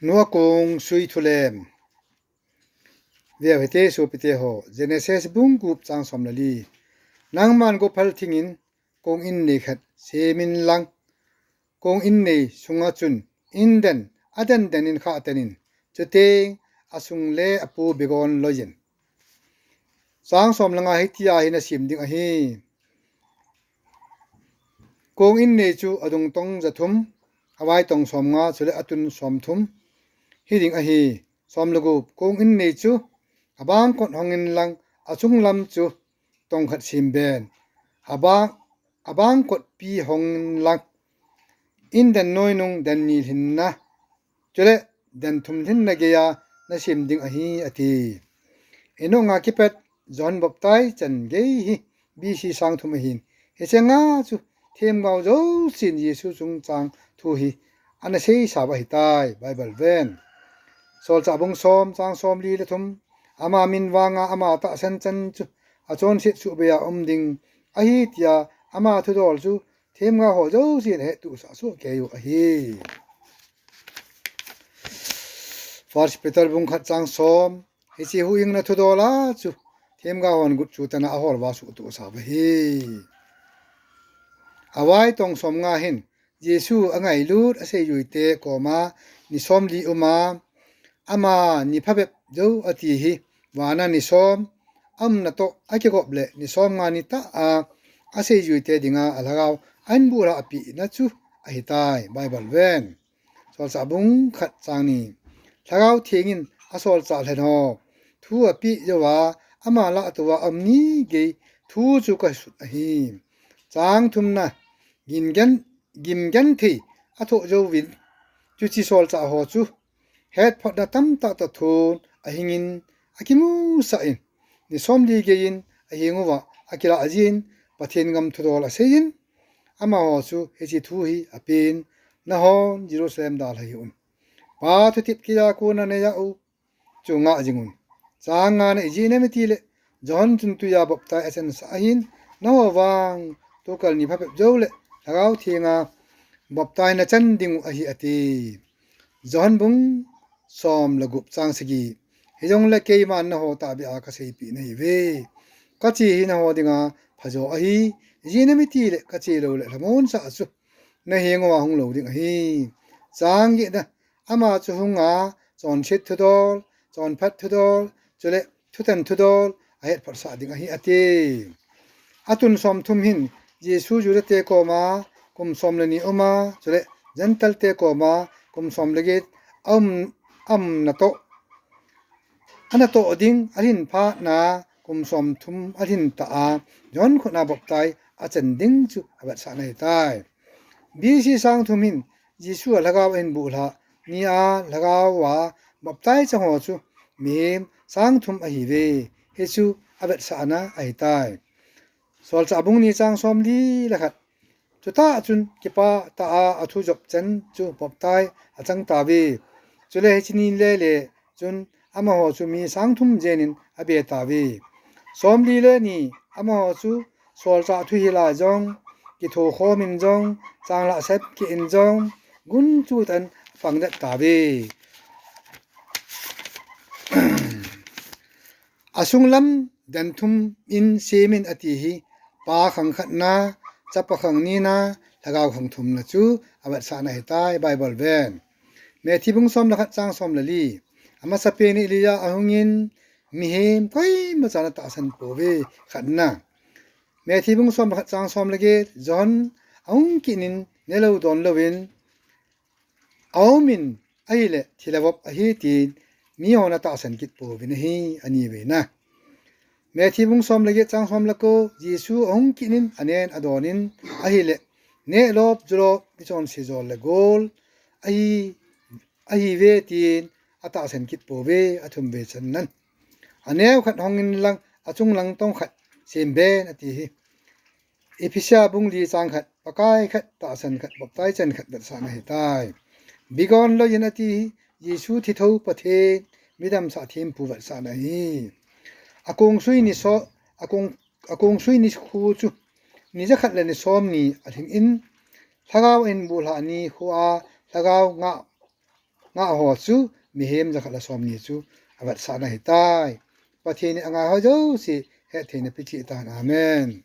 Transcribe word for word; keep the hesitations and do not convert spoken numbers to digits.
Noah kong sui thulem. Veu hite sopite ho, Genesis bung gup chang som le li. Nangman go phal thingin kong in nei khat semin lang, kong in nei sunga chun in den, a den den in khah tenin, chuteng a sung le a pu begon loiyin. Chang som le nga hitia hi na sim ding ahi. Kong in nei chu a dung tong ja thum, a vai tong som nga, chule a tun som thum hi ding ahi. Som le gup, kong in nei chu a bang kot hong in lang, a chung lam chu tong khat sim ben. A bang, a bang kot pi hong in lang, in den noi nung den ni lhinna, chule den thum lhinna geiya na sim ding ahi, ati. Enoch a kipat John baptize chan gei hi B C sang thum ahin. Hiche nga chu themgao jousen Jesu chungchang thu hi ana seisa u ahitai, Bible ven. Solchah bung som chang som li le thum. Ama min vanga ama tahsan chan chu a chonset suhbeiya um ding ahi, tia ama thudol chu themgao ho jousen ahet tohsah soh kei u ahi. First Peter bung khat chang som. Hiche huhhingna thudol a chu themgao hon gut chu tana a hol uva suh tohsa u ahi. A vai tong som nga hin Jesu a ngailut a seijuite koma ni som li uma, ama ni phabep jou ati hi, vana ni som a umna toh a kigop le ni som nga ni tah a a seijuite dinga a lhagao a hin bulhah a pehna chu ahitai, Bible ven. Solchah bung khat chang ni. Lhagao Theng in a solchah lhen ho thu a peh jouva, ama lah a tou a um ni gei thu chu ka sut ahi. Chang thumna, gim gen, gim genthei a thoh jouvin, chuche solchah ho chu hetphotna tamtah toh thon a hingin a kimusah in, ni som li gei in a heng uva a kilah jin, Pathen gam thudol a seiyin, amaho chu hiche thu hi a pen, Nahon Jerusalem dalha hih un. Pa thutep keiya kona neiya u chu ngah jing un. Chang nga na, ijeh inem itile John chun twiya baptize a chansah ahin, nangho vang tukal ni phabep jou le Lhagao Thenga baptize na chan ding u ahi, ati. John bung som le gup chang sagi. Hijongle keiman nangho tahbeh a ka seipeh nahiuve. Ka che hi nangho dinga phajo ahi. Ijeh inem itile ka che lou le lhamonsah chu na heng uva hung lou ding ahi. Chang getna, ama chu hunga chonset thudol, chonphat thudol, chule thutan thudol a hetphotsah ding ahi, ati. A tun som thum hin Jesu Juda te koma kum som le ni uma, chule Gentile te koma kum som le get a um, a umna toh, ana toh ding a lhin phatna kum som thum a lhin tah a John khut a baptize a chan ding chu a vetsahna ahitai. B C sang thum hin Jesu a lhagao a hin bulhah ni a lhagao a baptize chang ho chu mihem sang thum ahiuve. Hichu a vetsahna ahitai. Solchah bung ni chang som li le khat. Chutah chun kipah tah a a thu jop chan chu baptize a chang tauve. Chule hiche ni le le chun amaho chu mi sang thum jen in a be tauve. Som li le ni, amaho chu solchah thuhil a jong, kitho khom in jong, chang lah sep keh in jong, gunchu tah in a pang det tauve. A sung lam den thum in sem in ati hi, Pa khang khatna, Chapa khang nina, Lhagao khang thumna chu a vetsahna ahitai, Bible ven. Matthew bung som le khat chang som le li. A masapen in Elijah a hung in, mihem koima chan a tahsan pouve, khatna. Matthew bung som le khat chang som le get, John a hung kit in, ne lou don lou in, a um in, ahile thil a vop ahi tin, mihon a tahsan kit pouvin ahi, ani ve na. Matthew bung som le get chang som le ko, Jesu a hung kit in, a nen a don in, ahile, neh lop, ju lop, michonse jol le gol ahi, ahiuve tin, a tahsan kit pouve, a thum ve channan. A neo khat hong in lang, a chung lang tong khat sem ben, ati hi. Ephesa bung li chang khat, Pakai khat, tahsan khat, baptize chan khat vetsahna ahitai. Begon lou in ati hi, Jesu thitho Pathen, midamsah thempu vetsahna ahi. A kongsui ni so, a kong, a kongsui ni khu chu, ni jakhat le ni som ni a lhing in, Lhagao a hin bulhah ni khu a, Lhagao ngah ngah ho chu mihem jakhat le somni chu avetsahna ahitai. Pathen in angai ho jouse hetthei na pe cheh tan. Amen.